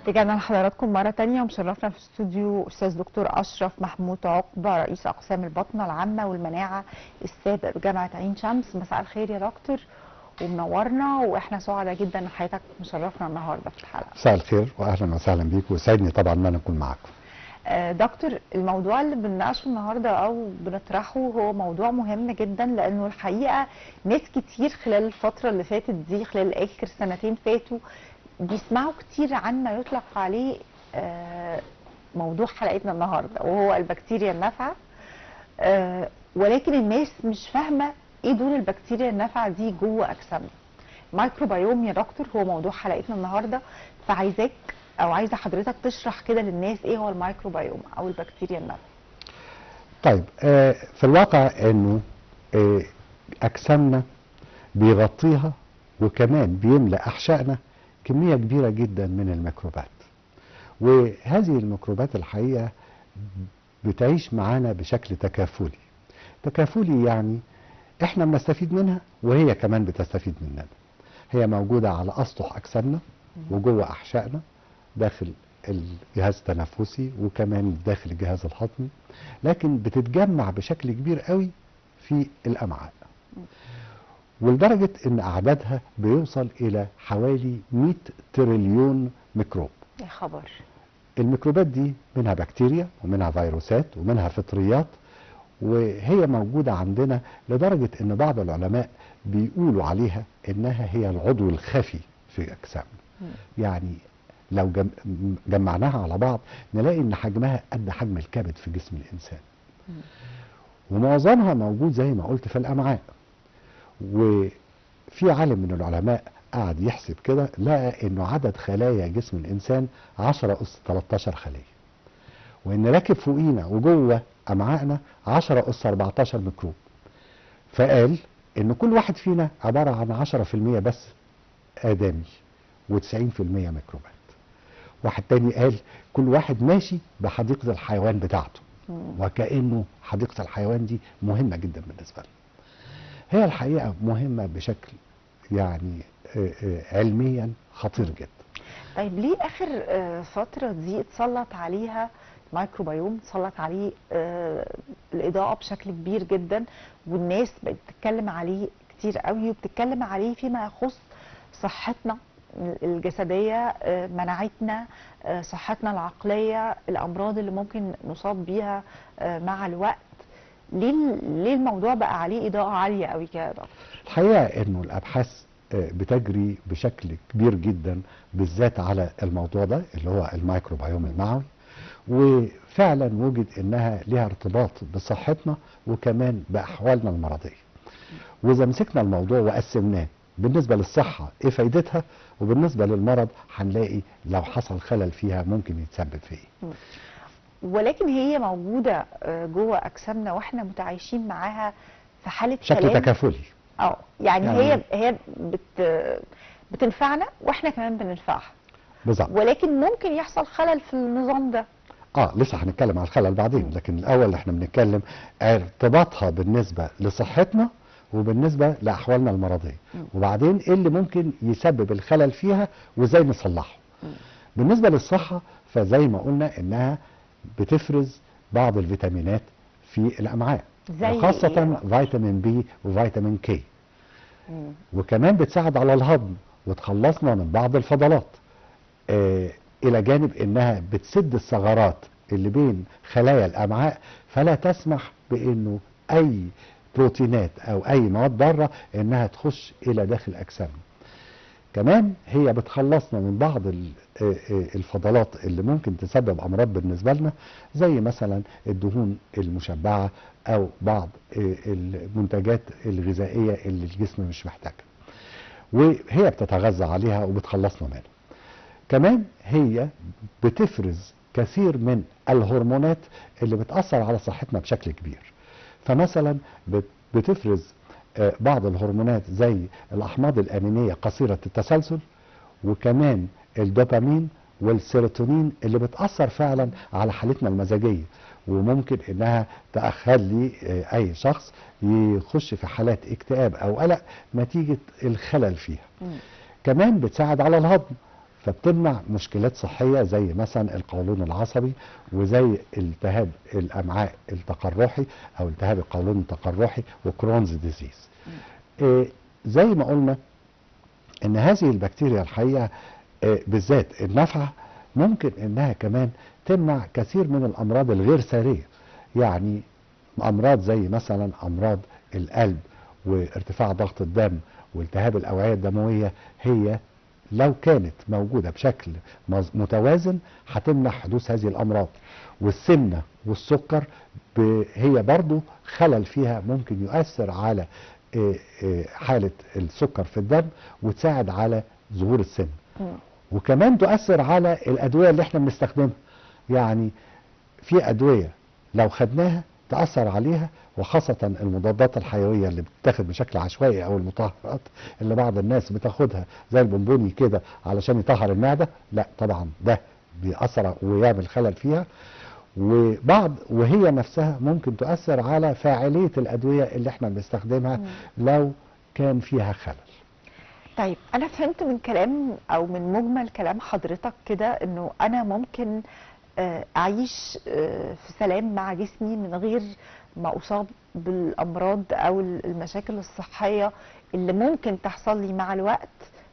رجعنا لحضراتكم مرة تانية ومشرفنا في استوديو أستاذ دكتور أشرف محمود عقبة، رئيس أقسام الباطنة العامة والمناعة السابق بجامعة عين شمس. مساء الخير يا دكتور ومنورنا، وإحنا سعداء جدا إن حضرتك مشرفنا النهاردة في الحلقة. مساء الخير وأهلا وسهلا بيك، وسعدني طبعا إن أنا أكون معاكم. دكتور، الموضوع اللي بنناقشه النهارده او بنطرحه هو موضوع مهم جدا، لانه الحقيقة ناس كتير خلال الفترة اللي فاتت دي، خلال اخر سنتين فاتوا، بيسمعوا كتير عن ما يطلق عليه موضوع حلقتنا النهارده، وهو البكتيريا النافعة. ولكن الناس مش فاهمه ايه دور البكتيريا النافعة دي جوه اجسامنا. مايكروبيوم يا دكتور هو موضوع حلقتنا النهارده، فعايزاك او عايزه حضرتك تشرح كده للناس ايه هو الميكروبيوم او البكتيريا النافعة. طيب، في الواقع انه اجسامنا بيغطيها وكمان بيملأ احشائنا كمية كبيرة جدا من الميكروبات، وهذه الميكروبات الحقيقة بتعيش معانا بشكل تكافلي. تكافلي يعني احنا بنستفيد منها وهي كمان بتستفيد مننا. هي موجودة على اسطح اجسامنا وجوه احشائنا، داخل الجهاز التنفسي وكمان داخل الجهاز الهضمي، لكن بتتجمع بشكل كبير قوي في الامعاء، ولدرجة ان اعدادها بيوصل الى حوالي 100 تريليون ميكروب. يا خبر. الميكروبات دي منها بكتيريا ومنها فيروسات ومنها فطريات، وهي موجودة عندنا لدرجة ان بعض العلماء بيقولوا عليها انها هي العضو الخفي في اجسامنا. يعني لو جمعناها على بعض نلاقي ان حجمها قد حجم الكبد في جسم الانسان، ومعظمها موجود زي ما قلت في الامعاء. وفي عالم من العلماء قعد يحسب كده، لقى انه عدد خلايا جسم الانسان 10 أس 13 خلية، وان راكب فوقينا وجوه امعائنا 10 أس 14 ميكروب. فقال ان كل واحد فينا عبارة عن 10% بس آدمي و90% ميكروبات. واحد تاني قال كل واحد ماشي بحديقة الحيوان بتاعته، وكأنه حديقة الحيوان دي مهمة جدا بالنسبة لنا. هي الحقيقة مهمة بشكل يعني علميا خطير جدا. طيب ليه آخر فترة دي اتسلط عليها الميكروبيوم، اتسلط عليه الإضاءة بشكل كبير جدا، والناس بقت تتكلم عليه كتير قوي، وبتتكلم عليه فيما يخص صحتنا الجسدية، مناعتنا، صحتنا العقلية، الأمراض اللي ممكن نصاب بيها مع الوقت؟ ليه الموضوع بقى عليه إضاءة عالية قوي كده؟ الحقيقة إنه الأبحاث بتجري بشكل كبير جدا بالذات على الموضوع ده اللي هو الميكروبيوم المعوي، وفعلا وجد إنها لها ارتباط بصحتنا وكمان بأحوالنا المرضية. وإذا مسكنا الموضوع وقسمناه بالنسبة للصحة ايه فايدتها، وبالنسبة للمرض هنلاقي لو حصل خلل فيها ممكن يتسبب في ايه. ولكن هي موجودة جوه اجسامنا واحنا متعايشين معاها في حالة شكل تكافلي. يعني هي بتنفعنا واحنا كمان بننفعها. بالظبط. ولكن ممكن يحصل خلل في النظام ده. لسه هنتكلم على الخلل بعدين، لكن الاول احنا بنتكلم ارتباطها بالنسبة لصحتنا وبالنسبة لأحوالنا المرضية، وبعدين ايه اللي ممكن يسبب الخلل فيها وازاي نصلحه. بالنسبة للصحة فزي ما قلنا انها بتفرز بعض الفيتامينات في الأمعاء، وخاصة فيتامين بي وفيتامين كي، وكمان بتساعد على الهضم وتخلصنا من بعض الفضلات، إلى جانب انها بتسد الثغرات اللي بين خلايا الأمعاء، فلا تسمح بانه اي بروتينات او اي مواد ضارة انها تخش الى داخل اجسامنا. كمان هي بتخلصنا من بعض الفضلات اللي ممكن تسبب امراض بالنسبة لنا، زي مثلا الدهون المشبعة او بعض المنتجات الغذائية اللي الجسم مش محتاجها، وهي بتتغذى عليها وبتخلصنا منها. كمان هي بتفرز كثير من الهرمونات اللي بتاثر على صحتنا بشكل كبير. فمثلا بتفرز بعض الهرمونات زي الأحماض الأمينية قصيرة التسلسل، وكمان الدوبامين والسيروتونين اللي بتأثر فعلا على حالتنا المزاجية، وممكن انها تخلي اي شخص يخش في حالات اكتئاب او قلق نتيجة الخلل فيها. كمان بتساعد على الهضم، فبتمنع مشكلات صحية زي مثلا القولون العصبي، وزي التهاب الأمعاء التقرحي أو التهاب القولون التقرحي و Crohn's disease. زي ما قلنا إن هذه البكتيريا الحقيقة بالذات النافعة ممكن إنها كمان تمنع كثير من الأمراض الغير سارية، يعني أمراض زي مثلا أمراض القلب وارتفاع ضغط الدم والتهاب الأوعية الدموية. هي لو كانت موجودة بشكل متوازن هتمنع حدوث هذه الأمراض. والسمنة والسكر هي برضو خلل فيها ممكن يؤثر على حالة السكر في الدم وتساعد على ظهور السمنة، وكمان تؤثر على الأدوية اللي احنا بنستخدمها. يعني في أدوية لو خدناها تأثر عليها، وخاصة المضادات الحيوية اللي بتاخد بشكل عشوائي أو المطهرات اللي بعض الناس بتاخدها زي البونبوني كده علشان يطهر المعدة، لا طبعا ده بيأثر ويعمل خلل فيها. وهي نفسها ممكن تؤثر على فاعلية الأدوية اللي احنا بنستخدمها لو كان فيها خلل. طيب أنا فهمت من كلام أو من مجمل كلام حضرتك كده إنه أنا ممكن أعيش في سلام مع جسمي من غير ما أصاب بالأمراض أو المشاكل الصحية اللي ممكن تحصل لي مع الوقت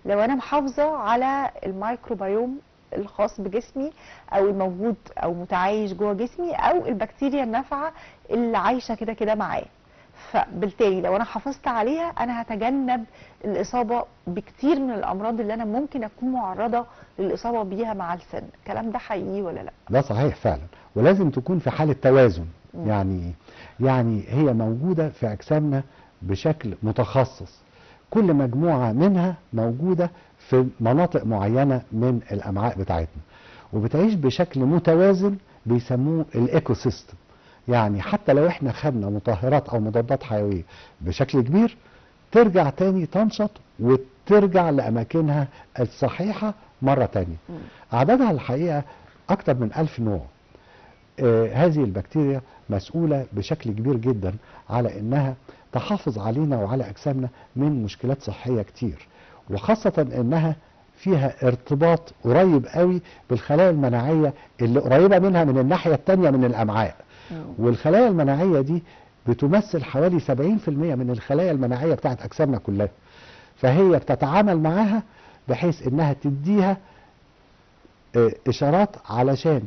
لو أنا محافظة على الميكروبيوم الخاص بجسمي أو الموجود أو متعايش جوه جسمي أو البكتيريا النافعة اللي عايشة كده كده معايا. فبالتالي لو أنا حافظت عليها أنا هتجنب الإصابة بكتير من الأمراض اللي أنا ممكن أكون معرضة للإصابة بيها مع السن. الكلام ده حقيقي ولا لا؟ ده صحيح فعلا، ولازم تكون في حالة توازن. يعني هي موجودة في أجسامنا بشكل متخصص، كل مجموعة منها موجودة في مناطق معينة من الأمعاء بتاعتنا، وبتعيش بشكل متوازن بيسموه ال ecosystem. يعني حتى لو احنا خدنا مطهرات او مضادات حيوية بشكل كبير ترجع تاني تنشط وترجع لأماكنها الصحيحة مرة تانية. أعدادها الحقيقة أكتر من 1000 نوع. هذه البكتيريا مسؤولة بشكل كبير جدا على إنها تحافظ علينا وعلى أجسامنا من مشكلات صحية كتير، وخاصة إنها فيها ارتباط قريب قوي بالخلايا المناعية اللي قريبة منها من الناحية التانية من الأمعاء. والخلايا المناعية دي بتمثل حوالي 70% من الخلايا المناعية بتاعت أجسامنا كلها، فهي بتتعامل معاها بحيث إنها تديها إشارات علشان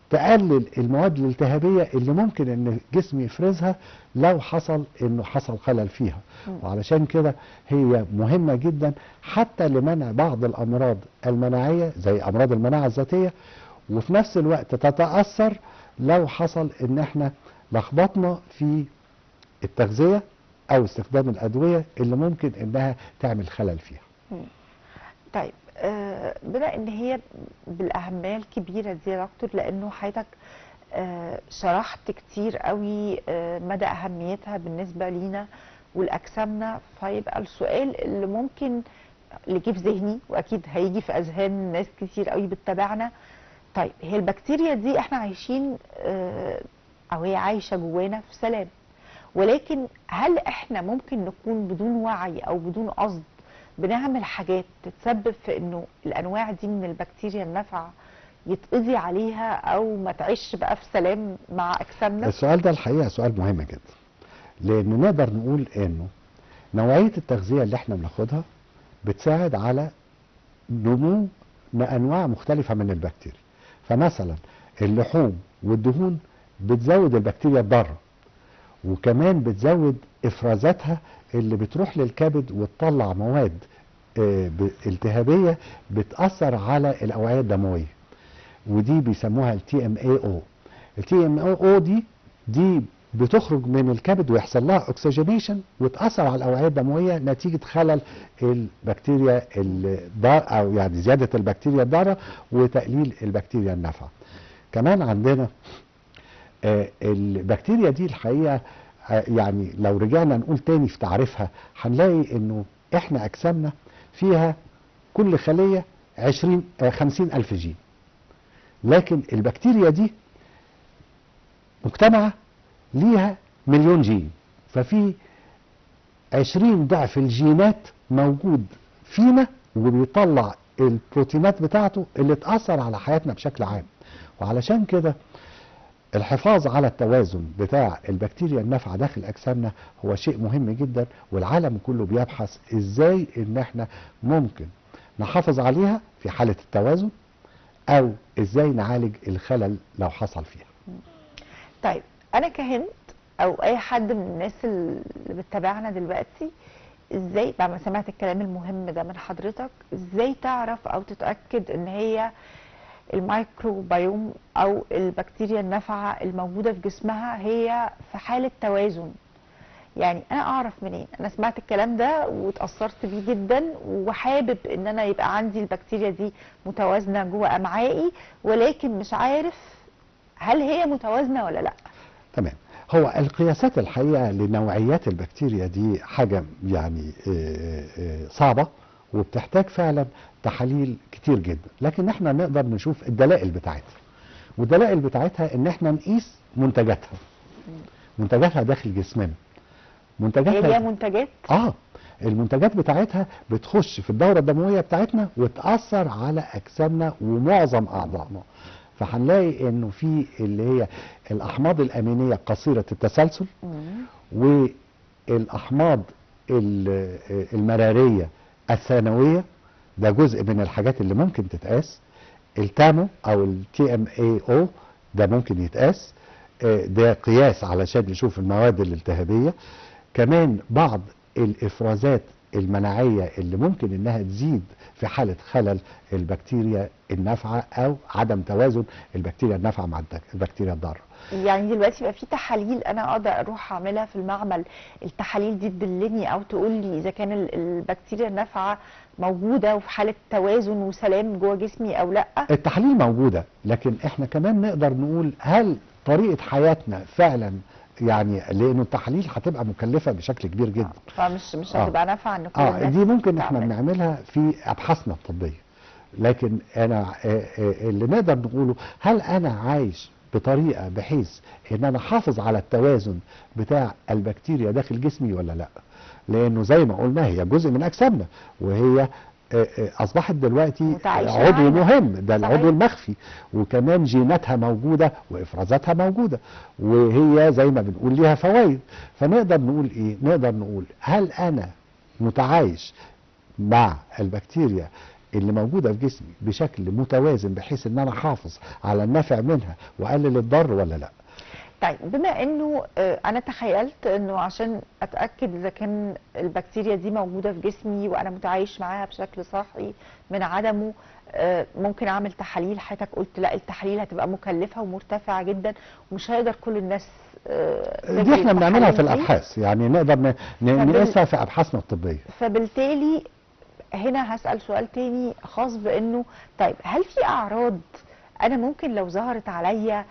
تقلل المواد الالتهابية اللي ممكن إن الجسم يفرزها لو حصل إنه حصل خلل فيها. وعلشان كده هي مهمة جدا حتى لمنع بعض الأمراض المناعية زي أمراض المناعة الذاتية، وفي نفس الوقت تتأثر لو حصل إن احنا لخبطنا في التغذية أو استخدام الأدوية اللي ممكن إنها تعمل خلل فيها. طيب بما ان هي بالاهميه الكبيرة دي يا دكتور، لانه حضرتك شرحت كتير قوي مدى اهميتها بالنسبة لينا ولاجسامنا، فيبقى السؤال اللي ممكن اللي جه في ذهني واكيد هيجي في اذهان ناس كتير قوي بتتابعنا، طيب هي البكتيريا دي احنا عايشين او هي عايشه جوانا في سلام، ولكن هل احنا ممكن نكون بدون وعي او بدون قصد بنعمل حاجات تتسبب في انه الانواع دي من البكتيريا النافعة يتقضي عليها او ما تعيش بقى في سلام مع اجسامنا؟ السؤال ده الحقيقة سؤال مهم جدا، لان نقدر نقول انه نوعية التغذية اللي احنا بناخدها بتساعد على نمو انواع مختلفة من البكتيريا. فمثلا اللحوم والدهون بتزود البكتيريا الضارة، وكمان بتزود افرازاتها اللي بتروح للكبد وتطلع مواد التهابيه بتاثر على الاوعية الدموية، ودي بيسموها ال TMAO. ال TMAO دي بتخرج من الكبد ويحصل لها oxygenation وتاثر على الاوعية الدموية نتيجة خلل البكتيريا الضارة، او يعني زيادة البكتيريا الضارة وتقليل البكتيريا النافعة. كمان عندنا البكتيريا دي الحقيقة يعني لو رجعنا نقول تاني في تعريفها هنلاقي انه احنا اجسامنا فيها كل خلية 50 ألف جين، لكن البكتيريا دي مجتمعة ليها 1,000,000 جين، ففي 20 ضعف الجينات موجود فينا وبيطلع البروتينات بتاعته اللي تأثر على حياتنا بشكل عام. وعلشان كده الحفاظ على التوازن بتاع البكتيريا النافعة داخل أجسامنا هو شيء مهم جدا، والعالم كله بيبحث إزاي إن احنا ممكن نحافظ عليها في حالة التوازن، أو إزاي نعالج الخلل لو حصل فيها. طيب أنا كهند أو أي حد من الناس اللي بتتابعنا دلوقتي، إزاي بعد ما سمعت الكلام المهم ده من حضرتك، إزاي تعرف أو تتأكد إن هي الميكروبيوم أو البكتيريا النافعة الموجودة في جسمها هي في حالة توازن؟ يعني أنا أعرف منين؟ أنا سمعت الكلام ده واتأثرت بيه جدا، وحابب إن أنا يبقى عندي البكتيريا دي متوازنة جوه أمعائي، ولكن مش عارف هل هي متوازنة ولا لأ. تمام. هو القياسات الحقيقة لنوعيات البكتيريا دي حاجة يعني صعبة، وبتحتاج فعلا تحاليل كتير جدا، لكن احنا نقدر نشوف الدلائل بتاعتها، والدلائل بتاعتها ان احنا نقيس منتجاتها، منتجاتها داخل جسمنا. منتجاتها هي منتجات؟ المنتجات بتاعتها بتخش في الدورة الدموية بتاعتنا وتأثر على أجسامنا ومعظم أعضائنا. فهنلاقي انه في اللي هي الأحماض الأمينية قصيرة التسلسل، والأحماض المرارية الثانوية، ده جزء من الحاجات اللي ممكن تتقاس. ال TAMO او ال TMAO ده ممكن يتقاس، ده قياس علشان نشوف المواد الالتهابية. كمان بعض الافرازات المناعية اللي ممكن انها تزيد في حالة خلل البكتيريا النافعة او عدم توازن البكتيريا النافعة مع البكتيريا الضارة. يعني دلوقتي بقى في تحاليل انا اقدر اروح اعملها في المعمل، التحاليل دي تدلني او تقول لي اذا كان البكتيريا النافعة موجودة وفي حالة توازن وسلام جوه جسمي او لا؟ التحاليل موجودة، لكن احنا كمان نقدر نقول هل طريقة حياتنا فعلا، يعني لانه التحاليل هتبقى مكلفة بشكل كبير جدا، فمش مش هتبقى نافعة ان كل الناس دي ممكن احنا بنعملها في ابحاثنا الطبية. لكن انا اللي نقدر نقوله، هل انا عايش بطريقة بحيث ان انا حافظ على التوازن بتاع البكتيريا داخل جسمي ولا لا؟ لانه زي ما قلنا هي جزء من اجسامنا، وهي اصبحت دلوقتي عضو مهم، ده العضو المخفي، وكمان جيناتها موجودة وافرازاتها موجودة، وهي زي ما بنقول ليها فوائد. فنقدر نقول ايه؟ نقدر نقول هل انا متعايش مع البكتيريا اللي موجودة في جسمي بشكل متوازن بحيث ان انا حافظ على النافع منها واقلل الضر ولا لا؟ طيب بما انه انا تخيلت انه عشان اتاكد اذا كان البكتيريا دي موجودة في جسمي وانا متعايش معاها بشكل صحي من عدمه، ممكن اعمل تحاليل. حضرتك قلت لا، التحاليل هتبقى مكلفة ومرتفعه جدا ومش هيقدر كل الناس. دي احنا بنعملها في الابحاث، يعني نقدر نقيسها في ابحاثنا الطبية. فبالتالي هنا هسال سؤال تاني خاص بانه طيب هل في اعراض انا ممكن لو ظهرت عليا،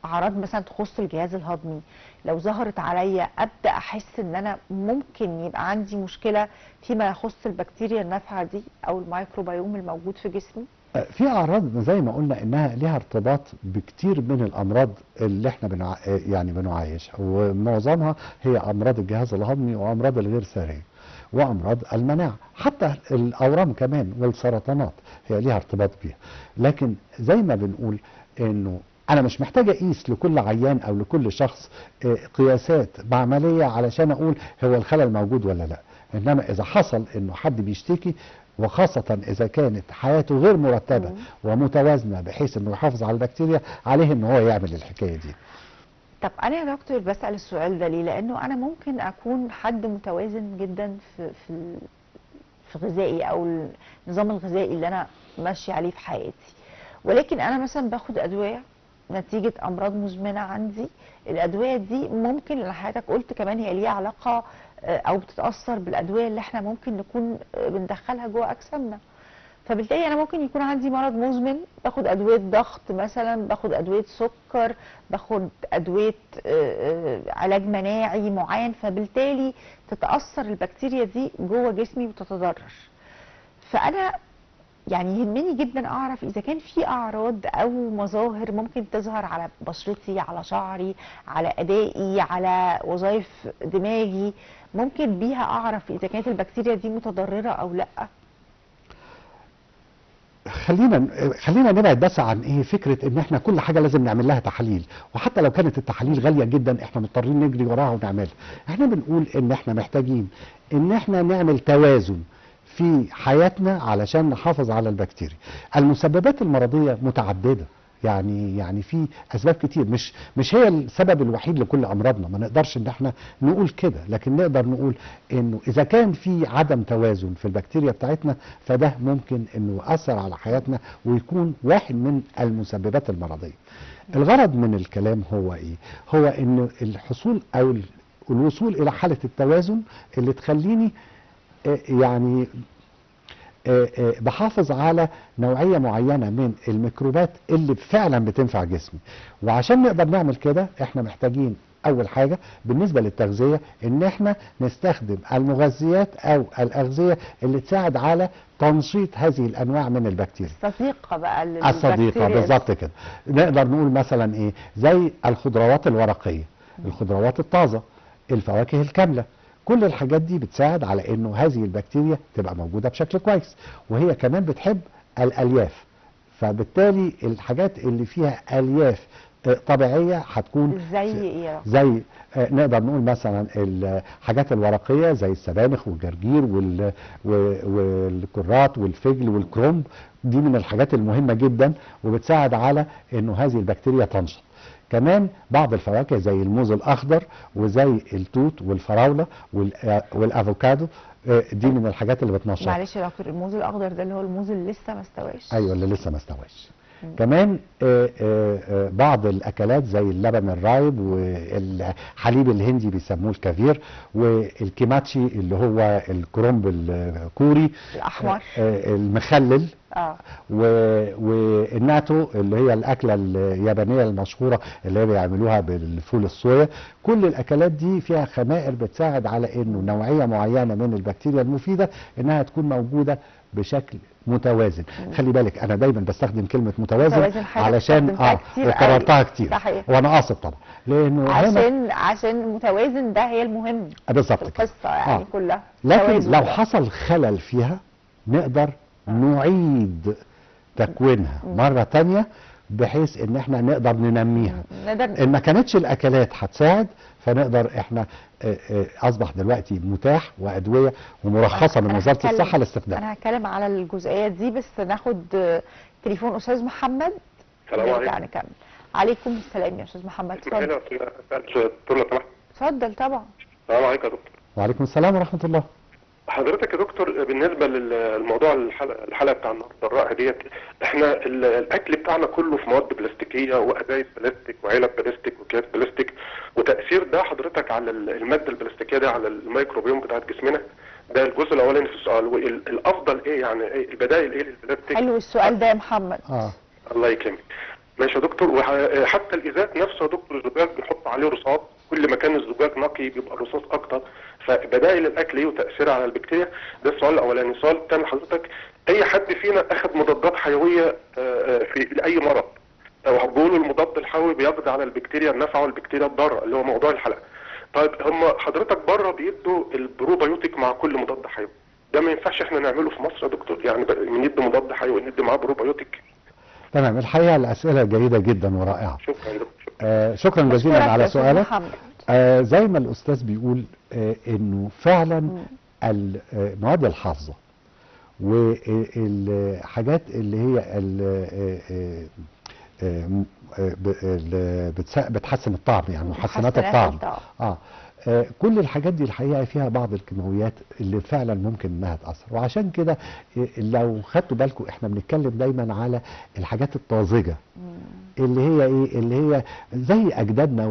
اعراض مثلا تخص الجهاز الهضمي، لو ظهرت عليا ابدا احس ان انا ممكن يبقى عندي مشكلة فيما يخص البكتيريا النافعة دي او الميكروبيوم الموجود في جسمي؟ في اعراض زي ما قلنا انها لها ارتباط بكتير من الامراض اللي احنا يعني بنعايشها، ومعظمها هي امراض الجهاز الهضمي وامراض الغير ساريه وامراض المناعة، حتى الاورام كمان والسرطانات هي ليها ارتباط بيها. لكن زي ما بنقول انه انا مش محتاج اقيس لكل عيان او لكل شخص قياسات بعملية علشان اقول هو الخلل موجود ولا لا، انما اذا حصل انه حد بيشتكي، وخاصة اذا كانت حياته غير مرتبه ومتوازنه بحيث انه يحافظ على البكتيريا، عليه ان هو يعمل الحكاية دي. طب انا يا دكتور بسال السؤال ده ليه؟ لانه انا ممكن اكون حد متوازن جدا في في غذائي او النظام الغذائي اللي انا ماشي عليه في حياتي، ولكن انا مثلا باخد ادوية نتيجة أمراض مزمنة عندي. الأدوية دي ممكن اللي حضرتك قلت كمان هي ليها علاقة أو بتتأثر بالأدوية اللي احنا ممكن نكون بندخلها جوه أجسامنا، فبالتالي أنا ممكن يكون عندي مرض مزمن، باخد أدوية ضغط مثلا، باخد أدوية سكر، باخد أدوية علاج مناعي معين، فبالتالي تتأثر البكتيريا دي جوه جسمي وتتضرر. فأنا يعني يهمني جدا اعرف اذا كان في اعراض او مظاهر ممكن تظهر على بشرتي، على شعري، على ادائي، على وظائف دماغي، ممكن بيها اعرف اذا كانت البكتيريا دي متضرره او لا. خلينا نبعد بس عن ايه فكرة ان احنا كل حاجة لازم نعمل لها تحاليل، وحتى لو كانت التحاليل غالية جدا احنا مضطرين نجري وراها ونعملها. احنا بنقول ان احنا محتاجين ان احنا نعمل توازن في حياتنا علشان نحافظ على البكتيريا. المسببات المرضية متعددة، يعني في اسباب كتير، مش هي السبب الوحيد لكل امراضنا، ما نقدرش ان احنا نقول كده، لكن نقدر نقول انه اذا كان في عدم توازن في البكتيريا بتاعتنا فده ممكن انه ياثر على حياتنا ويكون واحد من المسببات المرضية. الغرض من الكلام هو ايه؟ هو ان الحصول او الوصول الى حاله التوازن اللي تخليني يعني بحافظ على نوعية معينة من الميكروبات اللي فعلا بتنفع جسمي. وعشان نقدر نعمل كده احنا محتاجين اول حاجة بالنسبة للتغذية ان احنا نستخدم المغذيات او الاغذية اللي تساعد على تنشيط هذه الانواع من البكتيريا. الصديقة بقى للبكتيريا. الصديقة بالظبط كده. نقدر نقول مثلا ايه؟ زي الخضروات الورقية، الخضروات الطازة، الفواكه الكاملة، كل الحاجات دي بتساعد على انه هذه البكتيريا تبقى موجودة بشكل كويس. وهي كمان بتحب الالياف، فبالتالي الحاجات اللي فيها الياف طبيعية هتكون زي ايه؟ زي نقدر نقول مثلا الحاجات الورقية زي السبانخ والجرجير والكرات والفجل والكرنب، دي من الحاجات المهمة جدا وبتساعد على انه هذه البكتيريا تنشط. كمان بعض الفواكه زي الموز الاخضر وزي التوت والفراوله والافوكادو، دي من الحاجات اللي بتنشط. معلش يا دكتور، الموز الاخضر ده اللي هو الموز اللي لسه ما استواش؟ ايوه، اللي لسه ما استواش. كمان بعض الاكلات زي اللبن الرايب والحليب الهندي بيسموه الكافير، والكيماتشي اللي هو الكرنب الكوري الاحمر المخلل، والناتو اللي هي الاكلة اليابانية المشهورة اللي هي بيعملوها بالفول الصويا. كل الاكلات دي فيها خمائر بتساعد على انه نوعية معينة من البكتيريا المفيدة انها تكون موجودة بشكل متوازن. خلي بالك انا دايما بستخدم كلمة متوازن علشان وكررتها كتير صحيح. وانا قاصد طبعا لانه عشان متوازن ده هي المهم بالظبط القصة يعني كلها. لكن لو حصل خلل فيها نقدر نعيد تكوينها مرة تانية بحيث ان احنا نقدر ننميها. ان ما كانتش الاكلات هتساعد فنقدر احنا اصبح دلوقتي متاح وادوية ومرخصه من وزارة الصحة لاستخدامها. انا هتكلم على الجزئية دي، بس ناخد تليفون استاذ محمد. السلام عليكم. نكمل. عليكم السلام يا استاذ محمد، اتفضل. اتفضل طبعا. السلام عليكم يا دكتور. وعليكم السلام ورحمة الله. حضرتك يا دكتور، بالنسبة للموضوع الحلقة بتاع النهارده الرائع ديت، احنا الاكل بتاعنا كله في مواد بلاستيكيه وازايز بلاستيك وعلب بلاستيك وكيس بلاستيك، وتاثير ده حضرتك على المادة البلاستيكية دي على الميكروبيوم بتاعت جسمنا. ده الجزء الاولاني في السؤال. والافضل ايه يعني، إيه البدائل ايه للبلاستيك؟ حلو السؤال ده يا محمد. الله يكرمك. ماشي يا دكتور. وحتى الازاز نفسه يا دكتور، الزجاج بنحط عليه رصاص، كل ما كان الزجاج نقي بيبقى الرصاص اكتر. فبدائل الاكل ايه وتاثيرها على البكتيريا؟ ده السؤال الاولاني. السؤال الثاني حضرتك، اي حد فينا اخذ مضادات حيوية في لاي مرض، او بيقولوا المضاد الحيوي بيقضي على البكتيريا النافعة والبكتيريا الضارة اللي هو موضوع الحلقة. طيب هم حضرتك بره بيدوا البروبايوتيك مع كل مضاد حيوي، ده ما ينفعش احنا نعمله في مصر يا دكتور؟ يعني ندي مضاد حيوي ندي معاه بروبايوتيك؟ تمام. الحقيقة الاسئلة جيدة جدا ورائعة. شكرا دكتور. شكرا جزيلا على سؤالك. زي ما الاستاذ بيقول انه فعلا المواد الحافظة والحاجات اللي هي بتحسن الطعم، يعني محسنات الطعم، كل الحاجات دي الحقيقة فيها بعض الكيماويات اللي فعلا ممكن انها تاثر. وعشان كده لو خدتوا بالكم احنا بنتكلم دايما على الحاجات الطازجه اللي هي ايه، اللي هي زي اجدادنا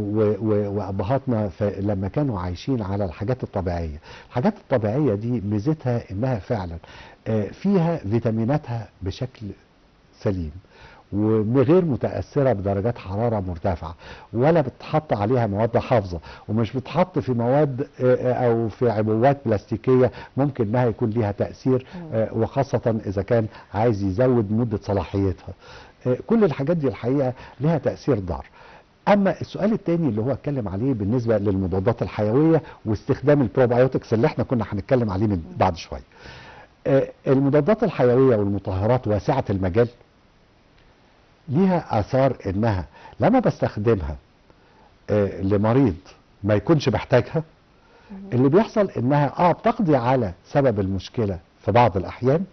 وابهاتنا لما كانوا عايشين على الحاجات الطبيعية. الحاجات الطبيعية دي ميزتها انها فعلا فيها فيتاميناتها بشكل سليم وغير متأثرة بدرجات حرارة مرتفعة، ولا بتحط عليها مواد حافظة، ومش بتحط في مواد أو في عبوات بلاستيكية ممكن انها يكون ليها تأثير، وخاصة إذا كان عايز يزود مدة صلاحيتها. كل الحاجات دي الحقيقة لها تأثير ضار. أما السؤال الثاني اللي هو اتكلم عليه بالنسبة للمضادات الحيوية واستخدام ال probiotics اللي احنا كنا هنتكلم عليه من بعد شوية. المضادات الحيوية والمطهرات واسعة المجال ليها اثار، انها لما بستخدمها لمريض ما يكونش محتاجها، اللي بيحصل انها بتقضي على سبب المشكلة في بعض الاحيان،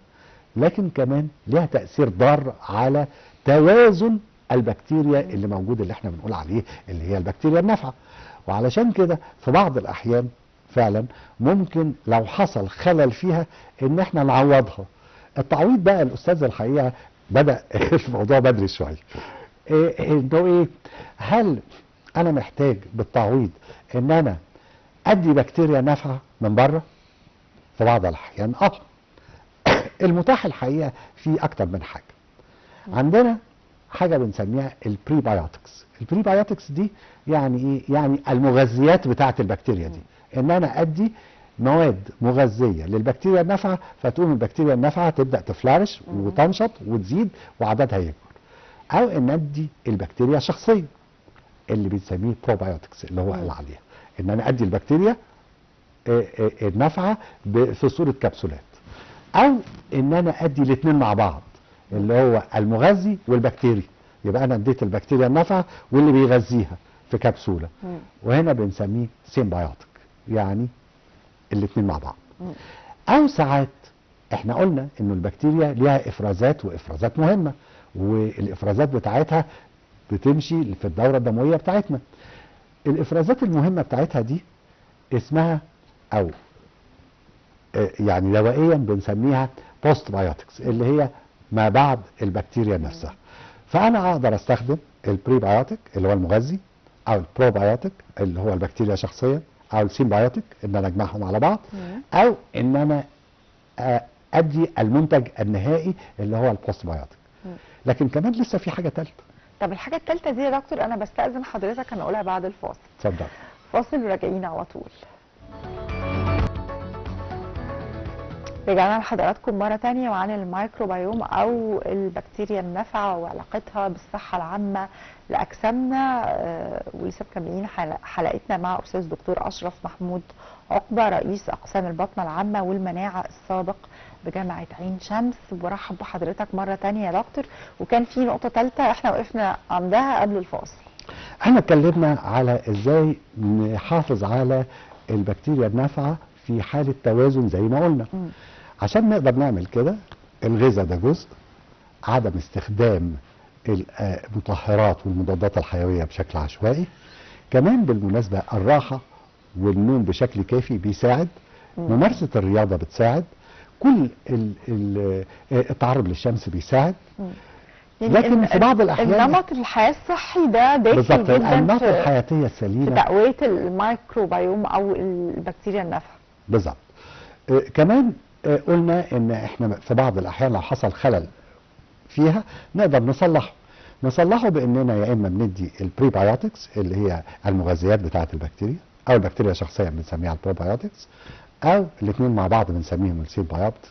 لكن كمان ليها تاثير ضار على توازن البكتيريا اللي موجود، اللي احنا بنقول عليه اللي هي البكتيريا النافعة. وعلشان كده في بعض الاحيان فعلا ممكن لو حصل خلل فيها ان احنا نعوضها. التعويض بقى الاستاذ الحقيقة بدأ الموضوع بدري شوية. انه ايه؟ هل انا محتاج بالتعويض ان انا ادي بكتيريا نافعة من بره؟ في بعض الاحيان المتاح الحقيقة في اكتر من حاجة. عندنا حاجة بنسميها ال prebiotics. ال prebiotics دي يعني ايه؟ يعني المغذيات بتاعه البكتيريا دي، ان انا ادي مواد مغذيه للبكتيريا النافعة، فتقوم البكتيريا النافعة تبدا ت flourish وتنشط وتزيد وعددها يكبر. او ان ادي البكتيريا شخصية اللي بنسميه probiotics، اللي هو قال عليها ان انا ادي البكتيريا النافعة في صوره كبسولات، او ان انا ادي الاثنين مع بعض اللي هو المغذي والبكتيريا، يبقى انا اديت البكتيريا النافعة واللي بيغذيها في كبسولة. وهنا بنسميه synbiotic، يعني الاثنين مع بعض. او ساعات احنا قلنا انه البكتيريا ليها افرازات، وافرازات مهمة، والافرازات بتاعتها بتمشي في الدورة الدموية بتاعتنا. الافرازات المهمة بتاعتها دي اسمها، او يعني دوائيا بنسميها postbiotics، اللي هي ما بعد البكتيريا نفسها. فانا اقدر استخدم ال prebiotic اللي هو المغذي، او البروبايوتيك اللي هو البكتيريا شخصيا، او ال synbiotic ان انا اجمعهم على بعض، او ان انا ادي المنتج النهائي اللي هو ال postbiotic. لكن كمان لسه في حاجة ثالثة. طب الحاجة الثالثة دي يا دكتور انا بستأذن حضرتك هنقولها بعد الفاصل. اتفضل. فاصل وراجعين على طول. رجعنا لحضراتكم مرة تانية وعن الميكروبيوم أو البكتيريا النافعة وعلاقتها بالصحة العامة لأجسامنا، ولسه مكملين حلقتنا مع أستاذ دكتور أشرف محمود عقبة، رئيس أقسام البطنة العامة والمناعة السابق بجامعة عين شمس. برحب بحضرتك مرة تانية يا دكتور. وكان في نقطة ثالثة احنا وقفنا عندها قبل الفاصل. احنا اتكلمنا على ازاي نحافظ على البكتيريا النافعة في حالة توازن زي ما قلنا. عشان نقدر نعمل كده، الغذاء ده جزء، عدم استخدام المطهرات والمضادات الحيوية بشكل عشوائي، كمان بالمناسبة الراحة والنوم بشكل كافي بيساعد، ممارسة الرياضة بتساعد، كل التعرض للشمس بيساعد. يعني لكن في بعض الأحيان النمط الحياة الصحي ده داخل جدا الأنماط الحياتية السليمة في تقوية الميكروبيوم أو البكتيريا النافعة. بالظبط. كمان قلنا ان احنا في بعض الاحيان لو حصل خلل فيها نقدر نصلحه. نصلحه باننا يا اما بندي ال prebiotics اللي هي المغذيات بتاعه البكتيريا، او البكتيريا شخصيا بنسميها ال probiotics، او الاثنين مع بعض بنسميهم ال synbiotic،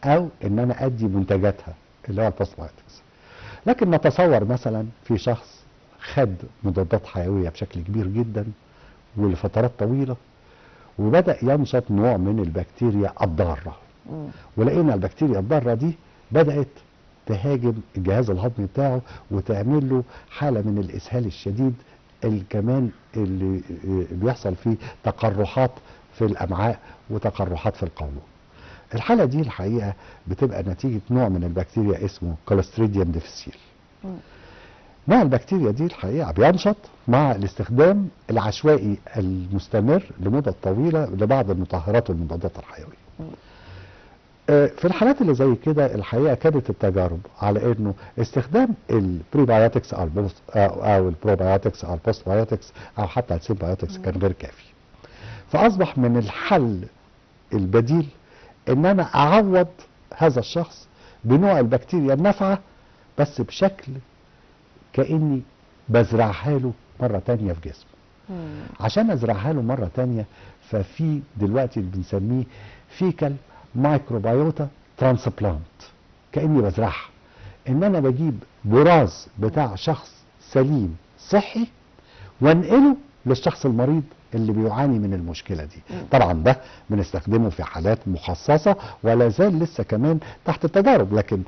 او ان انا ادي منتجاتها اللي هو ال postbiotics. لكن نتصور مثلا في شخص خد مضادات حيوية بشكل كبير جدا ولفترات طويلة، وبدأ ينشط نوع من البكتيريا الضارة، ولقينا البكتيريا الضارة دي بدأت تهاجم الجهاز الهضمي بتاعه وتعمل له حالة من الإسهال الشديد، اللي كمان اللي بيحصل فيه تقرحات في الأمعاء وتقرحات في القولون. الحالة دي الحقيقة بتبقى نتيجة نوع من البكتيريا اسمه Clostridium difficile. نوع البكتيريا دي الحقيقة بينشط مع الاستخدام العشوائي المستمر لمدة طويلة لبعض المطهرات والمضادات الحيوية. في الحالات اللي زي كده الحقيقة كانت التجارب على انه استخدام ال prebiotics او ال probiotics او ال postbiotics او حتى ال synbiotics كان غير كافي. فاصبح من الحل البديل ان انا اعوض هذا الشخص بنوع البكتيريا النافعة، بس بشكل كأني بزرعها له مرة تانية في جسمه. عشان ازرعها له مرة تانية، ففي دلوقتي اللي بنسميه fecal microbiota transplant، كأني بزرعها، ان انا بجيب براز بتاع شخص سليم صحي وانقله للشخص المريض اللي بيعاني من المشكلة دي. طبعا ده بنستخدمه في حالات مخصصة ولا زال لسه كمان تحت التجارب، لكن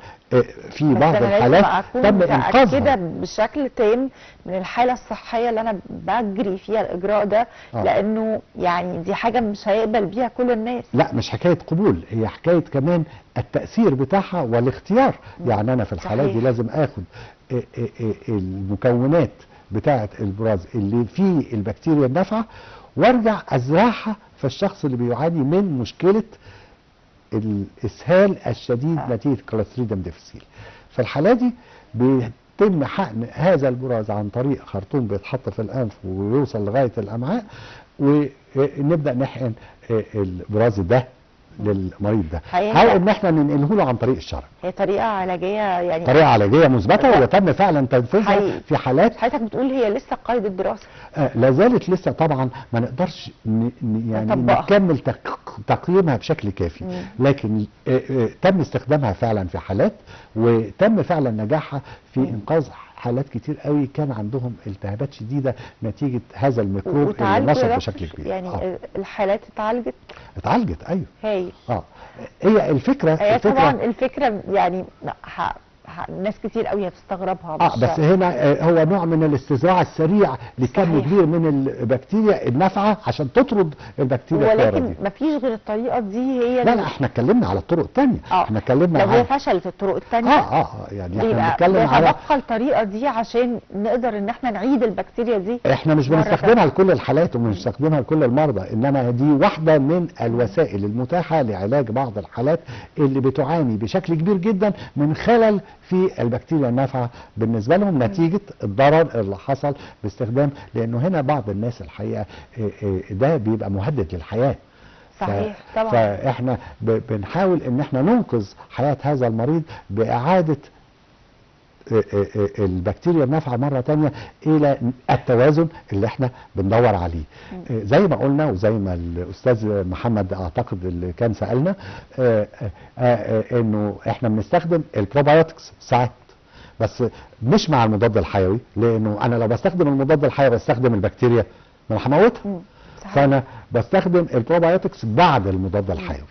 في بعض الحالات تم انقاذها كده بشكل تام من الحالة الصحية اللي انا بجري فيها الاجراء ده. لانه يعني دي حاجة مش هيقبل بيها كل الناس. لا مش حكاية قبول، هي حكاية كمان التاثير بتاعها والاختيار. يعني انا في الحالات دي لازم اخد المكونات بتاعه البراز اللي فيه البكتيريا النافعة وارجع ازرعها في الشخص اللي بيعاني من مشكلة الاسهال الشديد نتيجة Clostridium difficile. في الحالة دي بيتم حقن هذا البراز عن طريق خرطوم بيتحط في الانف ويوصل لغاية الامعاء، ونبدا نحقن البراز ده للمريض ده، او ان احنا ننقله له عن طريق الشرج. هي طريقه علاجية، يعني طريقه علاجية مثبتة وتم فعلا تنفيذها في حالات. حضرتك بتقول هي لسه قيد الدراسة. لا زالت لسه طبعا، ما نقدرش يعني نكمل تقييمها بشكل كافي، لكن تم استخدامها فعلا في حالات وتم فعلا نجاحها في انقاذ حالات كتير قوي كان عندهم التهابات شديدة نتيجة هذا الميكروب اللي نشط بشكل كبير. يعني الحالات اتعالجت؟ اتعالجت ايوه. هايل. هي الفكرة طبعا الفكرة يعني ناس كتير قوي هتستغربها. بس هنا هو نوع من الاستزراع السريع لكم كبير من البكتيريا النافعة عشان تطرد البكتيريا الضارة دي. ولكن مفيش غير الطريقة دي هي. لا احنا اتكلمنا على الطرق الثانية. احنا اتكلمنا لو هي فشلت الطرق الثانية. يعني احنا بنتكلم على تبقى الطريقة دي عشان نقدر ان احنا نعيد البكتيريا دي. احنا مش بنستخدمها لكل الحالات ومش بنستخدمها لكل المرضى، انما دي واحدة من الوسائل المتاحة لعلاج بعض الحالات اللي بتعاني بشكل كبير جدا من خلل في البكتيريا النافعة بالنسبة لهم نتيجة الضرر اللي حصل باستخدام، لانه هنا بعض الناس الحقيقة ده بيبقى مهدد للحياة. صحيح طبعا. فاحنا بنحاول ان احنا ننقذ حياة هذا المريض باعادة البكتيريا النافعة مرة ثانية الى التوازن اللي احنا بندور عليه. زي ما قلنا وزي ما الاستاذ محمد اعتقد اللي كان سالنا انه احنا بنستخدم ال probiotics ساعات، بس مش مع المضاد الحيوي، لانه انا لو بستخدم المضاد الحيوي بستخدم البكتيريا ما انا هموتها. فانا بستخدم ال probiotics بعد المضاد الحيوي.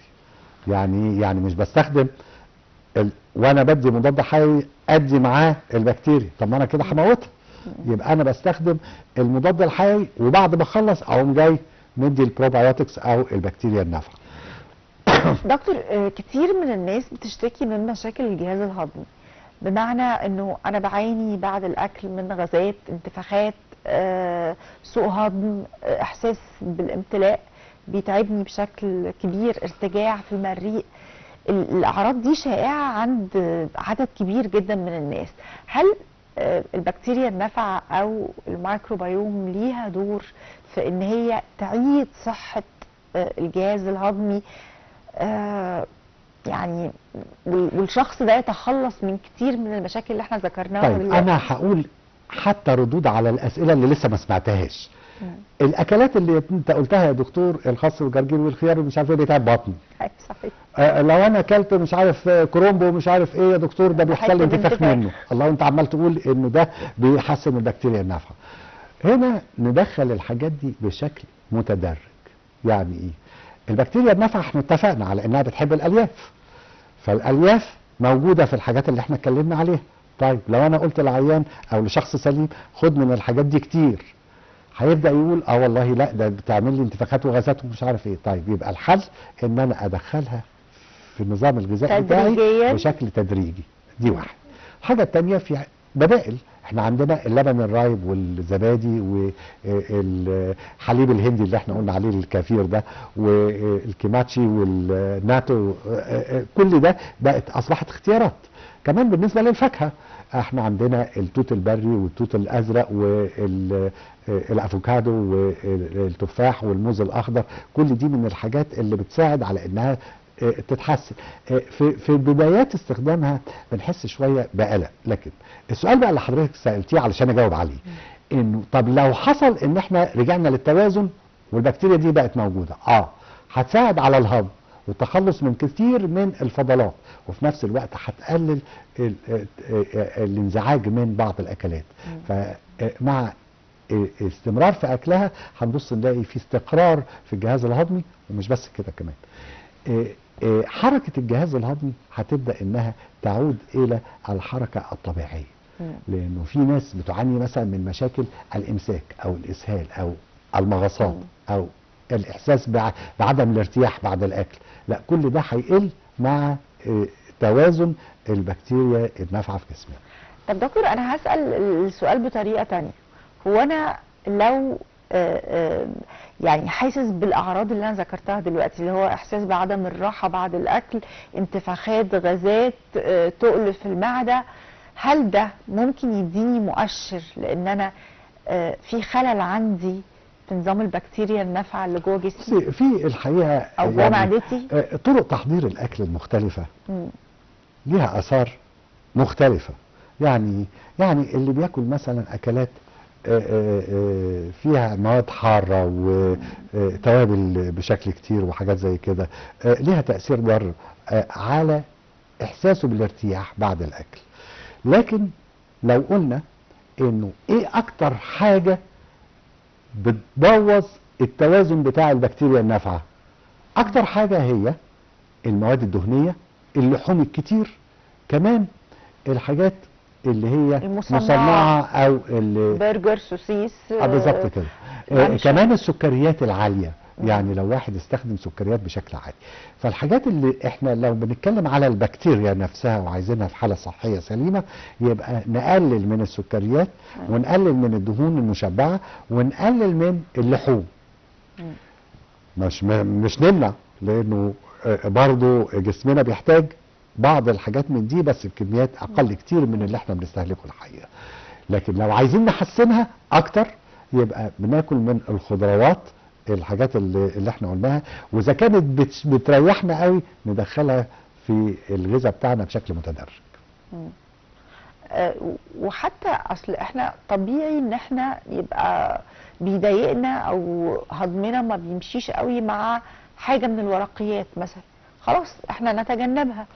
يعني مش بستخدم وانا بدي مضاد حيوي ادي معاه البكتيريا، طب ما انا كده هموتها. يبقى انا بستخدم المضاد الحيوي وبعد ما اخلص اقوم جاي مدي ال probiotics او البكتيريا النافعة. دكتور، كتير من الناس بتشتكي من مشاكل الجهاز الهضمي، بمعنى انه انا بعاني بعد الاكل من غازات، انتفاخات، سوء هضم، احساس بالامتلاء بيتعبني بشكل كبير، ارتجاع في المريء. الأعراض دي شائعة عند عدد كبير جدا من الناس. هل البكتيريا النافعة أو الميكروبيوم ليها دور في إن هي تعيد صحة الجهاز الهضمي، يعني والشخص ده يتخلص من كتير من المشاكل اللي احنا ذكرناها؟ طيب دلوقتي أنا هقول حتى ردود على الأسئلة اللي لسه ما سمعتهاش. الاكلات اللي انت قلتها يا دكتور، الخس والجرجير والخيار ومش عارف ايه، بيتعب بطني. صحيح. لو انا اكلت مش عارف كرومبو ومش عارف ايه يا دكتور ده بيحصل لي انتفاخ منه. الله، انت عمال تقول انه ده بيحسن البكتيريا النافعة. هنا ندخل الحاجات دي بشكل متدرج. يعني ايه؟ البكتيريا النافعة احنا اتفقنا على انها بتحب الالياف، فالالياف موجودة في الحاجات اللي احنا اتكلمنا عليها. طيب لو انا قلت لعيان او لشخص سليم خد من الحاجات دي كتير، هيبدا يقول والله لا ده بتعمل لي انتفاخات وغازات ومش عارف ايه. طيب يبقى الحل ان انا ادخلها في النظام الغذائي بتاعي بشكل تدريجي. دي واحد. الحاجة الثانية في بدائل، احنا عندنا اللبن الرايب والزبادي والحليب الهندي اللي احنا قلنا عليه الكافير ده والكيماتشي والناتو، كل ده بقت اصبحت اختيارات. كمان بالنسبة للفاكهه احنا عندنا التوت البري والتوت الازرق والافوكادو والتفاح والموز الاخضر، كل دي من الحاجات اللي بتساعد على انها تتحسن. في بدايات استخدامها بنحس شوية بقلق، لكن السؤال بقى اللي حضرتك سالتيه علشان اجاوب عليه انه طب لو حصل ان احنا رجعنا للتوازن والبكتيريا دي بقت موجودة، هتساعد على الهضم والتخلص من كثير من الفضلات، وفي نفس الوقت هتقلل الانزعاج من بعض الاكلات. فمع استمرار في اكلها هنبص نلاقي في استقرار في الجهاز الهضمي. ومش بس كده، كمان حركة الجهاز الهضمي هتبدأ انها تعود الى الحركة الطبيعية. لانه في ناس بتعاني مثلا من مشاكل الامساك او الاسهال او المغصات او الاحساس بعدم الارتياح بعد الاكل، لا كل ده هيقل مع توازن البكتيريا النافعة في جسمنا. طب دكتور، انا هسأل السؤال بطريقة تانية. هو انا لو يعني حاسس بالاعراض اللي انا ذكرتها دلوقتي، اللي هو احساس بعدم الراحة بعد الاكل، انتفاخات، غازات، تقل في المعدة، هل ده ممكن يديني مؤشر لان انا في خلل عندي في نظام البكتيريا النافعة اللي جوه جسمي؟ في الحقيقة او جوه معدتي؟ طرق تحضير الاكل المختلفة ليها اثار مختلفة. يعني اللي بياكل مثلا اكلات فيها مواد حارة وتوابل بشكل كتير وحاجات زي كده، ليها تأثير ضار على إحساسه بالارتياح بعد الأكل. لكن لو قلنا إنه إيه أكتر حاجة بتبوظ التوازن بتاع البكتيريا النافعة، أكتر حاجة هي المواد الدهنية، اللحوم الكتير، كمان الحاجات اللي هي المصنعة او اللي برجر، سوسيس، بالظبط كده. كمان السكريات العالية، يعني لو واحد استخدم سكريات بشكل عالي. فالحاجات اللي احنا لو بنتكلم على البكتيريا نفسها وعايزينها في حاله صحية سليمة، يبقى نقلل من السكريات ونقلل من الدهون المشبعة ونقلل من اللحوم. مش نمنع، لانه برضو جسمنا بيحتاج بعض الحاجات من دي بس بكميات اقل كتير من اللي احنا بنستهلكه الحقيقة. لكن لو عايزين نحسنها اكتر يبقى بناكل من الخضروات، الحاجات اللي احنا قلناها، واذا كانت بتريحنا قوي ندخلها في الغذاء بتاعنا بشكل متدرج. وحتى اصل احنا طبيعي ان احنا يبقى بيضايقنا او هضمنا ما بيمشيش قوي مع حاجة من الورقيات مثلا، خلاص احنا نتجنبها.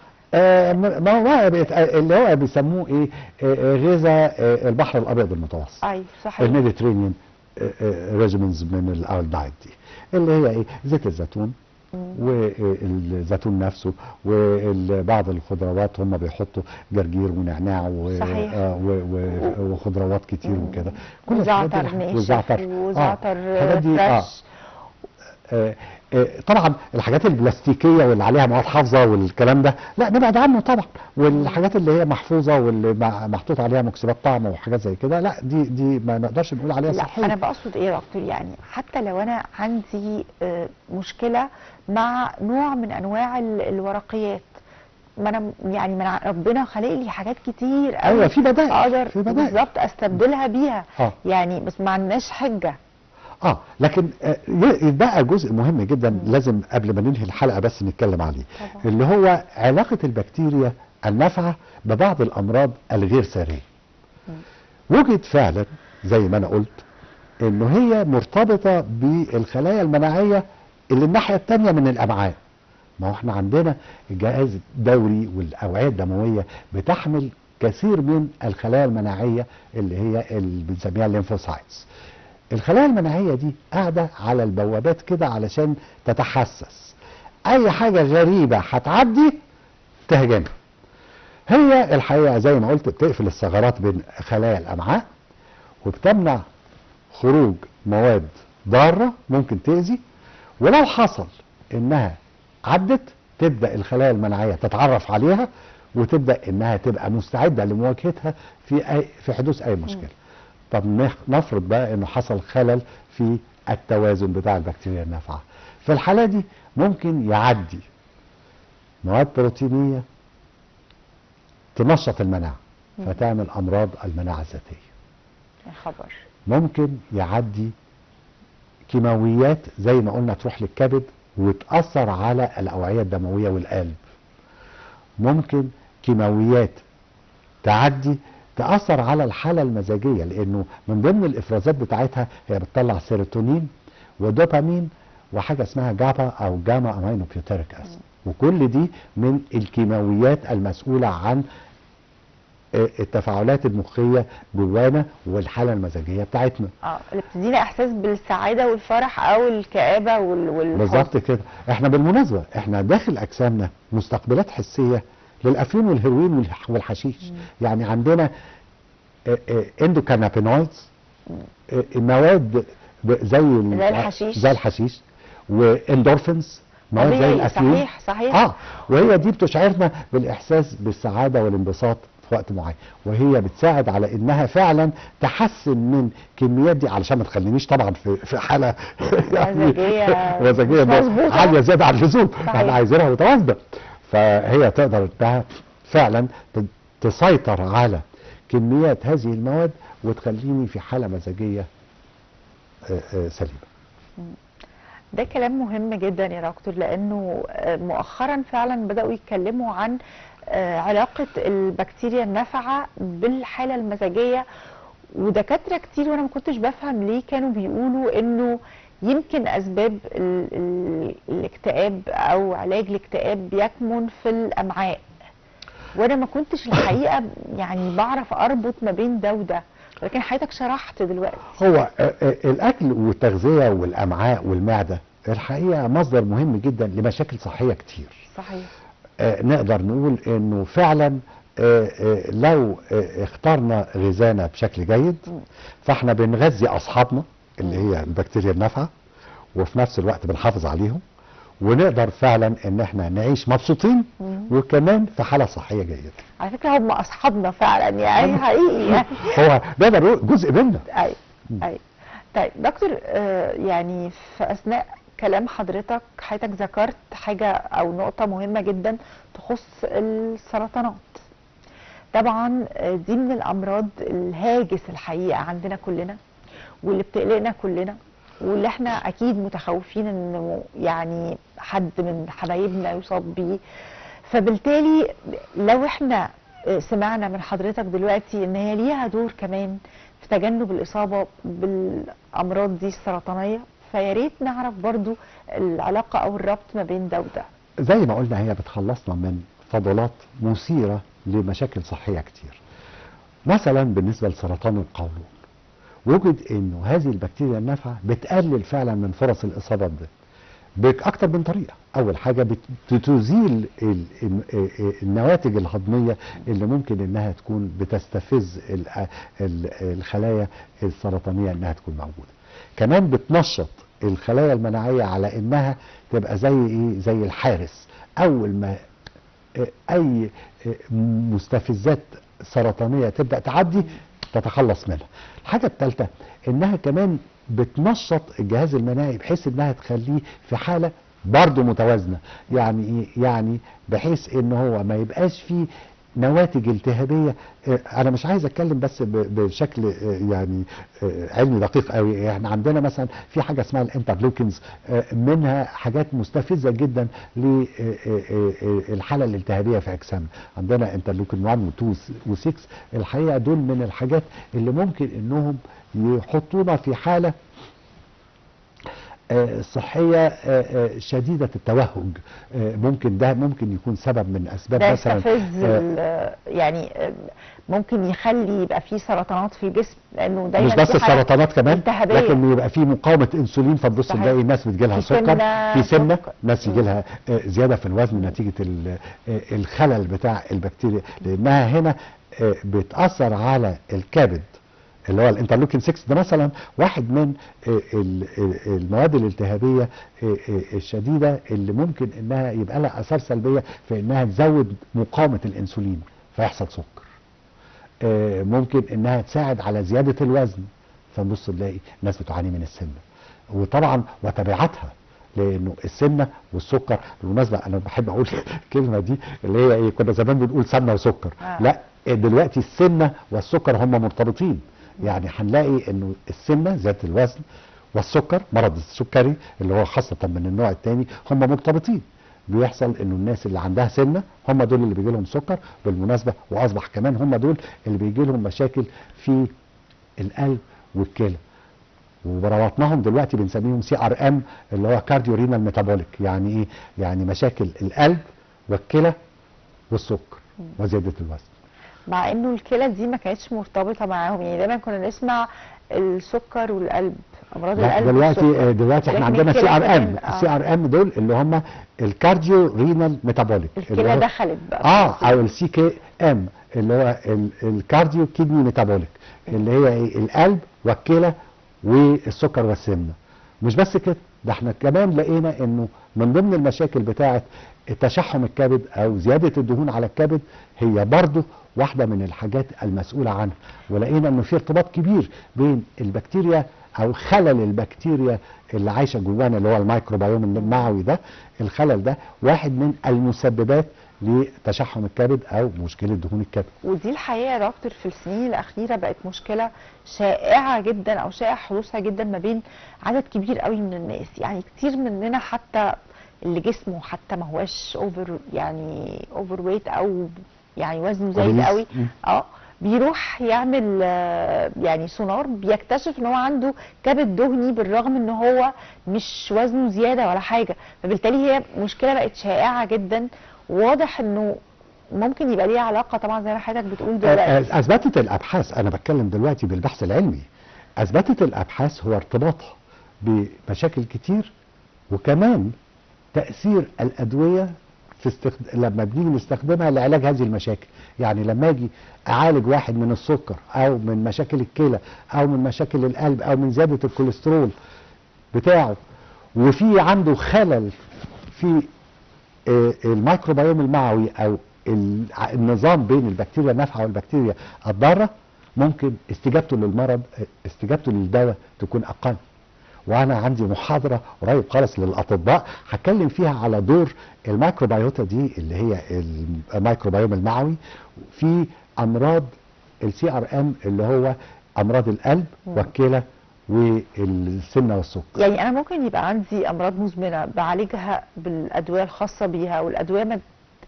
ما هو اللي هو بيسموه ايه، غذاء البحر الابيض المتوسط. ايوه صحيح، ال Mediterranean regimens من ال diet دي، اللي هي ايه، زيت الزيتون والزيتون نفسه وبعض الخضروات، هم بيحطوا جرجير ونعناع وخضروات كتير وكده، كل وزعتر ناشف وزعتر fresh. طبعا الحاجات البلاستيكية واللي عليها مواد حافظه والكلام ده لا نبعد عنه طبعا، والحاجات اللي هي محفوظة واللي محطوط عليها مكسبات طعم وحاجات زي كده لا، دي ما نقدرش نقول عليها صحية. لا انا بقصد ايه يا دكتور، يعني حتى لو انا عندي مشكلة مع نوع من انواع الورقيات، ما انا يعني ما ربنا خلق لي حاجات كتير قوي. ايوه في بدائل، اقدر بالظبط استبدلها بيها. يعني بس ما عندناش حجه. لكن يتبقى جزء مهم جدا لازم قبل ما ننهي الحلقة بس نتكلم عليه، طبعا. اللي هو علاقة البكتيريا النافعة ببعض الامراض الغير ساريه. وجد فعلا زي ما انا قلت انه هي مرتبطة بالخلايا المناعية اللي الناحية الثانية من الامعاء. ما هو احنا عندنا الجهاز الدوري والاوعية الدموية بتحمل كثير من الخلايا المناعية اللي هي اللي بنسميها ال lymphocytes. الخلايا المناعية دي قاعدة على البوابات كده علشان تتحسس اي حاجة غريبة هتعدي تهاجمها. هي الحقيقة زي ما قلت بتقفل الثغرات بين خلايا الامعاء وبتمنع خروج مواد ضارة ممكن تأذي، ولو حصل انها عدت تبدأ الخلايا المناعية تتعرف عليها وتبدأ انها تبقى مستعدة لمواجهتها في حدوث اي مشكلة. طب نفرض بقى انه حصل خلل في التوازن بتاع البكتيريا النافعة، في الحالة دي ممكن يعدي مواد بروتينية تنشط المناعة فتعمل امراض المناعة الذاتية. يا خبر. ممكن يعدي كيماويات زي ما قلنا تروح للكبد وتأثر على الأوعية الدموية والقلب. ممكن كيماويات تعدي تأثر على الحالة المزاجية، لأنه من ضمن الإفرازات بتاعتها هي بتطلع سيروتونين ودوبامين وحاجة اسمها GABA أو gamma aminobutyric acid، وكل دي من الكيماويات المسؤولة عن التفاعلات المخيه جوانا والحالة المزاجية بتاعتنا. اللي بتدينا احساس بالسعادة والفرح او الكآبة والحزن. بالظبط كده. احنا بالمناسبة احنا داخل اجسامنا مستقبلات حسية للافيون والهيروين والحشيش. يعني عندنا endocannabinoids، مواد زي الحشيش، زي الحشيش، واندورفينز، مواد زي الافيون. صحيح صحيح. وهي دي بتشعرنا بالاحساس بالسعادة والانبساط في وقت معين، وهي بتساعد على انها فعلا تحسن من كميات دي، علشان ما تخلينيش طبعا في حاله مزاجيه عالية زيادة عن اللزوم، احنا عايزينها متوازنة. فهي تقدر انها فعلا تسيطر على كميات هذه المواد وتخليني في حاله مزاجيه سليمة. ده كلام مهم جدا يا دكتور، لانه مؤخرا فعلا بداوا يتكلموا عن علاقة البكتيريا النافعة بالحالة المزاجية، ودكاترة كتير وانا ما كنتش بفهم ليه كانوا بيقولوا انه يمكن اسباب الاكتئاب او علاج الاكتئاب بيكمن في الامعاء، وانا ما كنتش الحقيقة يعني بعرف اربط ما بين ده وده، ولكن حضرتك شرحت دلوقتي. هو الاكل والتغذيه والامعاء والمعده الحقيقة مصدر مهم جدا لمشاكل صحية كتير. صحيح. نقدر نقول انه فعلا لو اخترنا غذانا بشكل جيد فاحنا بنغذي اصحابنا اللي هي البكتيريا النافعة، وفي نفس الوقت بنحافظ عليهم، ونقدر فعلا ان احنا نعيش مبسوطين وكمان في حاله صحية جيدة. على فكرة هم اصحابنا فعلا يعني حقيقي يعني. هو ده جزء منا. ايوه ايوه. طيب دكتور، يعني في اثناء كلام حضرتك ذكرت حاجة او نقطة مهمة جدا تخص السرطانات. طبعا دي من الامراض الهاجس الحقيقة عندنا كلنا، واللي بتقلقنا كلنا، واللي احنا اكيد متخوفين انه يعني حد من حبايبنا يصاب بيه. فبالتالي لو احنا سمعنا من حضرتك دلوقتي ان هي ليها دور كمان في تجنب الاصابة بالامراض دي السرطانية، فيا ريت نعرف برضو العلاقة او الربط ما بين ده وده. زي ما قلنا هي بتخلصنا من فضلات مثيرة لمشاكل صحية كتير. مثلا بالنسبة لسرطان القولون، وجد انه هذه البكتيريا النافعة بتقلل فعلا من فرص الاصابة بده باكتر من طريقه. اول حاجة بتزيل النواتج الهضميه اللي ممكن انها تكون بتستفز الخلايا السرطانية انها تكون موجودة. كمان بتنشط الخلايا المناعية على انها تبقى زي ايه، زي الحارس، اول ما اي مستفزات سرطانية تبدا تعدي تتخلص منها. الحاجة الثالثة انها كمان بتنشط الجهاز المناعي بحيث انها تخليه في حاله برضه متوازنة. يعني ايه؟ يعني بحيث ان هو ما يبقاش فيه نواتج التهابيه. انا مش عايز اتكلم بس بشكل يعني علمي دقيق قوي. احنا عندنا مثلا في حاجة اسمها ال interleukins، منها حاجات مستفزة جدا للحالة الالتهابيه في اجسامنا. عندنا interleukin 1 و2 و6، الحقيقة دول من الحاجات اللي ممكن انهم يحطونا في حاله صحية شديدة التوهج. ممكن ده ممكن يكون سبب من أسباب مثلا يعني ممكن يخلي يبقى فيه سرطانات في الجسم، لأنه دايما مش بس السرطانات كمان، لكن يبقى فيه مقاومة أنسولين، فتبص تلاقي الناس بتجيلها سكر، في سمنة، ناس يجيلها زيادة في الوزن نتيجة الخلل بتاع البكتيريا، لأنها هنا بتأثر على الكبد اللي هو ال interleukin 6 ده مثلا واحد من المواد الالتهابيه الشديدة اللي ممكن انها يبقى لها اثار سلبية في انها تزود مقاومة الانسولين فيحصل سكر. ممكن انها تساعد على زيادة الوزن، فنبص نلاقي ناس بتعاني من السمنة، وطبعا وتبعاتها، لانه السمنة والسكر بالمناسبة انا بحب اقول الكلمة دي اللي هي ايه، كنا زمان بنقول سمنه وسكر، لا دلوقتي السمنة والسكر هم مرتبطين. يعني هنلاقي انه السمنة زيادة الوزن والسكر مرض السكري اللي هو خاصة من النوع الثاني هم مرتبطين. بيحصل انه الناس اللي عندها سمنه هم دول اللي بيجي لهم سكر بالمناسبة، واصبح كمان هم دول اللي بيجي لهم مشاكل في القلب والكلى، وربطناهم دلوقتي بنسميهم CRM اللي هو cardio renal metabolic. يعني ايه؟ يعني مشاكل القلب والكلى والسكر وزيادة الوزن. مع انه الكلى دي ما كانتش مرتبطة معاهم. يعني دايما كنا نسمع السكر والقلب، امراض لا القلب دلوقتي والسكر. دلوقتي احنا لكن عندنا الكلى CRM. كمان، ال CRM دول اللي هم ال cardio renal metabolic، اللي الكلى هو دخلت بقى في او الموضوع. ال CKM اللي هو ال cardio kidney metabolic، اللي هي ايه؟ القلب والكلى والسكر والسمنه. مش بس كده، ده احنا كمان لقينا انه من ضمن المشاكل بتاعه تشحم الكبد او زيادة الدهون على الكبد هي برضو واحدة من الحاجات المسؤولة عنها. ولقينا انه في ارتباط كبير بين البكتيريا او خلل البكتيريا اللي عايشه جوانا اللي هو الميكروبيوم المعوي ده، الخلل ده واحد من المسببات لتشحم الكبد او مشكلة دهون الكبد. ودي الحقيقة يا دكتور في السنين الاخيرة بقت مشكلة شائعة جدا او شائع حدوثها جدا ما بين عدد كبير قوي من الناس. يعني كتير مننا حتى اللي جسمه حتى ما هواش over، يعني overweight او يعني وزنه زايد Obese. قوي، بيروح يعمل يعني سونار، بيكتشف ان هو عنده كبد دهني بالرغم ان هو مش وزنه زيادة ولا حاجة. فبالتالي هي مشكلة بقت شائعة جدا، واضح انه ممكن يبقى ليها علاقة طبعا زي ما حضرتك بتقول دلوقتي. اثبتت الابحاث، انا بتكلم دلوقتي بالبحث العلمي، اثبتت الابحاث هو ارتباطها بمشاكل كتير، وكمان تاثير الادوية في لما بنيجي نستخدمها لعلاج هذه المشاكل. يعني لما اجي اعالج واحد من السكر او من مشاكل الكلى او من مشاكل القلب او من زيادة الكوليسترول بتاعه، وفي عنده خلل في الميكروبيوم المعوي او النظام بين البكتيريا النافعة والبكتيريا الضارة، ممكن استجابته للمرض، استجابته للدواء تكون اقل. وانا عندي محاضرة قريب خالص للاطباء هتكلم فيها على دور ال microbiota دي اللي هي الميكروبيوم المعوي في امراض ال CRM اللي هو امراض القلب والكلى والسمنه والسكر. يعني انا ممكن يبقى عندي امراض مزمنة بعالجها بالادوية الخاصة بيها، والادوية ما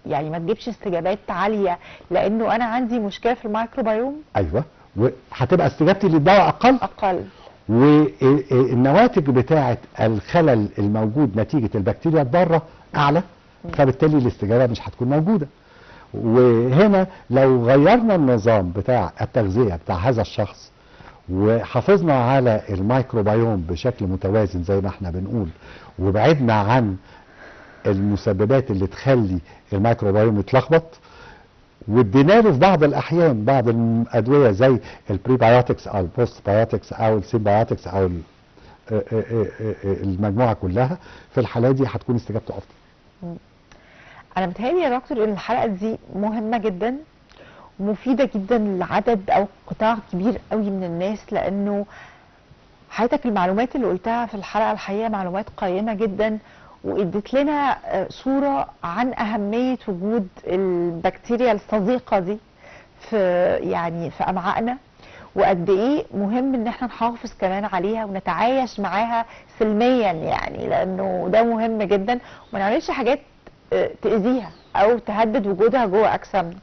يعني ما تجيبش استجابات عالية لانه انا عندي مشكلة في الميكروبيوم. ايوه، وهتبقى استجابتي للدواء اقل، والنواتج بتاعه الخلل الموجود نتيجة البكتيريا الضارة اعلى، فبالتالي الاستجابة مش هتكون موجودة. وهنا لو غيرنا النظام بتاع التغذية بتاع هذا الشخص وحافظنا على الميكروبيوم بشكل متوازن زي ما احنا بنقول، وبعدنا عن المسببات اللي تخلي الميكروبيوم يتلخبط، وادينا له في بعض الاحيان بعض الادوية زي ال prebiotics او ال postbiotics او ال synbiotics او المجموعة كلها، في الحالة دي هتكون استجابته افضل. انا متهيألي يا دكتور ان الحلقة دي مهمة جدا ومفيدة جدا لعدد او قطاع كبير قوي من الناس، لانه حضرتك المعلومات اللي قلتها في الحلقة الحقيقة معلومات قيمة جدا، واديت لنا صوره عن اهمية وجود البكتيريا الصديقة دي في يعني في امعائنا، وقد ايه مهم ان احنا نحافظ كمان عليها ونتعايش معاها سلميا، يعني لانه ده مهم جدا، وما نعملش حاجات تأذيها او تهدد وجودها جوه اجسامنا.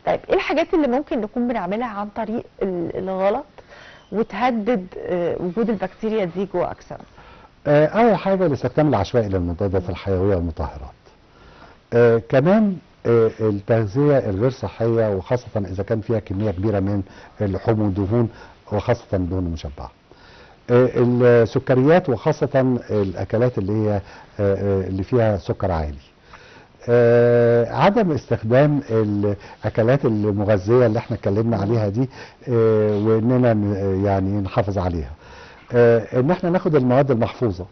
طيب ايه الحاجات اللي ممكن نكون بنعملها عن طريق الغلط وتهدد وجود البكتيريا دي جوه اجسامنا؟ اول حاجة الاستخدام العشوائي للمضادات الحيوية والمطهرات. كمان التغذية الغير صحية، وخاصة اذا كان فيها كمية كبيرة من اللحوم والدهون، وخاصة الدهون المشبعة. السكريات، وخاصة الاكلات اللي هي اللي فيها سكر عالي. عدم استخدام الاكلات المغذية اللي احنا اتكلمنا عليها دي، واننا يعني نحافظ عليها. ان احنا ناخد المواد المحفوظة،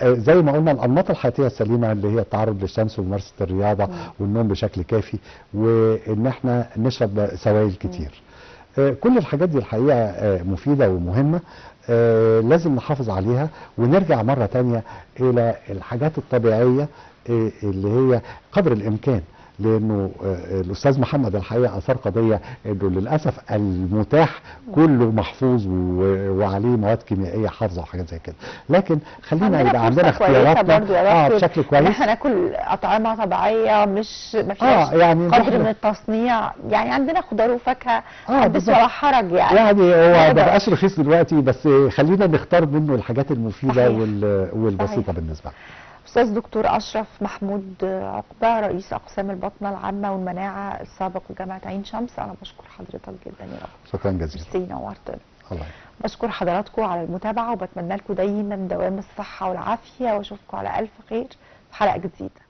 زي ما قلنا الانماط الحياتية السليمة اللي هي التعرض للشمس وممارسة الرياضة والنوم بشكل كافي، وان احنا نشرب سوائل كتير. كل الحاجات دي الحقيقة مفيدة ومهمة، لازم نحافظ عليها، ونرجع مرة تانية الى الحاجات الطبيعية اللي هي قدر الامكان. لانه الاستاذ محمد الحقيقة اثار قضية انه للاسف المتاح كله محفوظ وعليه مواد كيميائية حافظه وحاجات زي كده، لكن خلينا يبقى عندنا اختياراتنا بشكل كويس، احنا ناكل اطعمه طبيعية مش ما فيهاش يعني قدر من التصنيع، يعني عندنا خضار وفاكهة حدث ولا حرج، يعني هو ما بقاش رخيص دلوقتي، بس خلينا نختار منه الحاجات المفيدة والبسيطه بالنسبة لنا. استاذ دكتور اشرف محمود عقبه، رئيس اقسام الباطنة العامة والمناعة السابق بجامعة عين شمس، انا بشكر حضرتك جدا يا رب. شكرا جزيلا. ميرسي، نورتنا. الله. بشكر حضراتكم على المتابعة، وبتمنى لكم دايما دوام الصحة والعافية، واشوفكم على الف خير في حلقة جديدة.